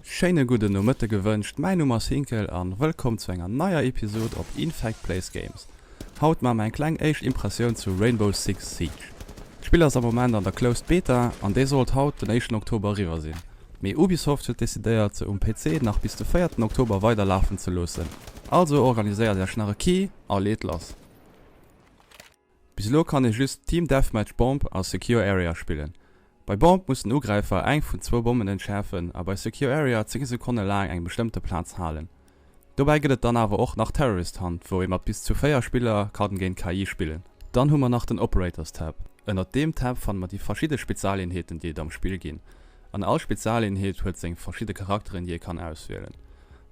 Schéine gudden Nomëtte gewënscht, mäin Numm ass Hinkel an wëllkomm zu enger neier Episode op Infect Plays Games. Haut maache mer eng kleng éischt Impressioun zu Rainbow Six Siege. D'Spill ass am Moment an der Closed Beta an déi sollt haut, den éischten Oktober eriwwer sinn. Mee Ubisoft huet decidéiert se um PC nach bis de véierten Oktober weider lafen ze loossen. Also organiséiert äech nach e Key a leet lass! Bis elo kann ee just Team Deathmatch Bomb a Secure Area spillen. Bei Bomb muss den Ugräifer eng vun zwou Bommen entschäerfen a bei Secure Area 10 Sekonne laang eng bestëmmte Plaz halen. Dobäi gëtt et dann awer och nach Terrorist Hunt, wou ee mat bis zu 4 Spiller kann géint KI spillen. Dann hu mer nach den Operators Tab. Ënnert deem Tab fanne mer déi verschidde Spezialeenheeten déi et am Spill ginn. An all Spezialeenheet huet seng verschidde Charakteren déi ee kann auswielen.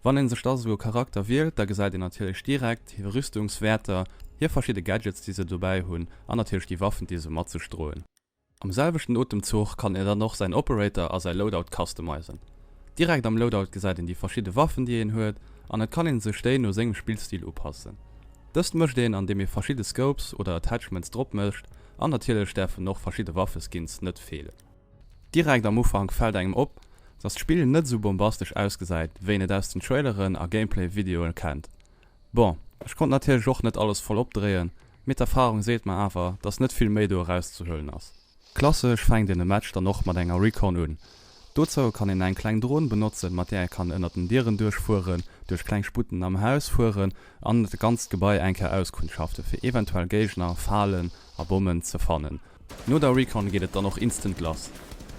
Wann een sech da sou e Charakter wielt, da gesäit een natierlech direkt hir Rüstungswäerter, hir verschidde Gadgets déi se dobäi hunn an natierlech déi Waffen déi se mat sech droen. Am selwechten Otemzuch kann een dann och säin Operator a säi Loadout customizen. Direkt am Loadout gesäit een déi verschidde Waffen déi een huet an et kann een sech déi no sengem Spillstil upassen. Dëst mécht een an deem ee verschidde Scopes oder Attachments drop mécht an natierlech däerfen och verschidde Waffeskins net feelen. Direkt am Ufank fält engem op, dass d'Spill net esou bombastesch ausgesäit, wéi een et aus den Traileren a Gameplay-Videoe kennt. Bon, ech konnt natierlech och net alles voll opdréien, mee d'Erfarung seet mer awer, dass net vill méi do erauszehuelen ass. Klassesch fänkt een e Match dann och mat enger Recon un. Dozou kann een eng kleng Dron benotzen, mat där ee kann ënnert den Dieren duerchfueren, duerch kleng Sputten am Haus fueren an dat ganzt Gebai eng Kéier auskundschaften, fir eventuell Géigner, Falen a Bommen ze fannen. No der Recon geet et dann och instant lass.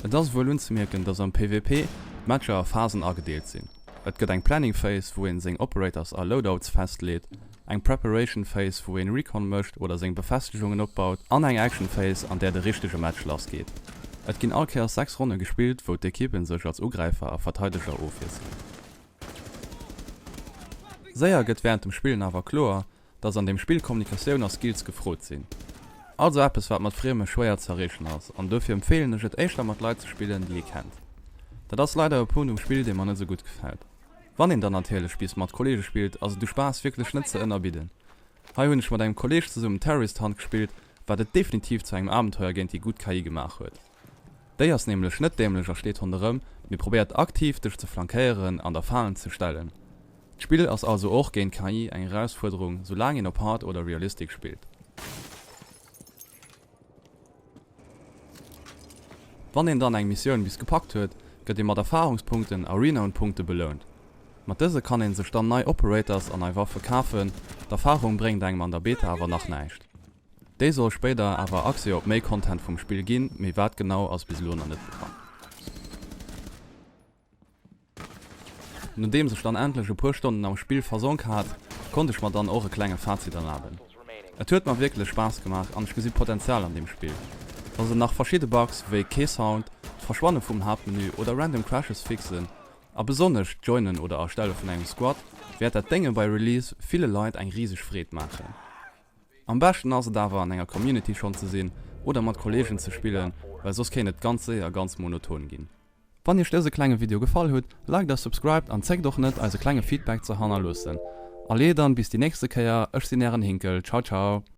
Et ass wuel unzemierken, dass am PvP d'Matcher a Phasen agedeelt sinn. Et gëtt eng Planning Phase, wou een seng Operators a Loadouts festleet, eng Preparation Phase, wou een Recon mécht oder seng Befestegungen opbaut, an eng Action Phase, an där de richtege Match lass geet. Et ginn all Kéiers 6 Ronne gespillt, wou d'Ekippen sech als Ugräifer a Verteideger ofwiesselen. Séier gëtt wärend dem Spillen awer kloer, dass an deem Spill Kommunikatioun a Skills gefrot sinn. Also eppes wat mat Frieme schwéier ze erreechen ass an dofir empfeelen ech et éischter mat Leit ze spillen déi ee kennt. Dat ass leider e Punkt um Spill dee mer net sou gutt gefält. Wann een dann natierlech bis mat Kollege spillt ass et u Spaass wierklech net ze ënnerbidden. Hei hunn ech mat engem Kolleg zesummen Terrorist Hunt gespillt, wat et definitiv zu engem Abenteuer géint déi gutt KI gemaach huet. Déi ass nämlech net dämlech a steet ronderëm, mee probéiert aktiv dech ze flankéieren an der Falen ze stellen. D'Spill ass also och géint KI eng Erausfuerderung, soulaang een op Hard oder Realistic spillt. Wann een dann eng Missioun bis gepackt huet, gëtt ee mat Erfahrungspunkten a Renown-Punkte belount. Mat dëse kann een sech dann nei Operators an nei Waffe kafen, d'Erfahrung bréngt engem an der Beta awer nach näischt. Déi soll spéider awer Accès op méi Content vum Spill ginn, mee wat genau ass bis elo nach net bekannt. Nodeems ech dann endlech e puer Stonnen am Spill versonk hat, konnt ech mer dann och e klenge Fazit erlaben. Et huet mer wierklech Spaass gemaach an ech gesi Potenzial an deem Spill. Wa se nach verschidde Bugs wéi kee Sound, d'Verschwanne vum Haaptmenü oder random Crashes fixen, a besonnesch d'Joinen oder Erstelle vun engem Squad, wäert dat Dénge bei Release ville Leit eng riseg Freed maachen. Am beschten ass et awer an enger Community schonn ze sinn oder mat Kollegen ze spillen, well soss kéint et ganz séier ganz monoton ginn. Wann iech dëse klenge Video gefall hutt, liked a subscribed an zéckt och net eis e klenge Feedback ze hannerloossen. Allez dann bis déi nächste Kéier, ech sinn ären Hinkel, ciao ciao.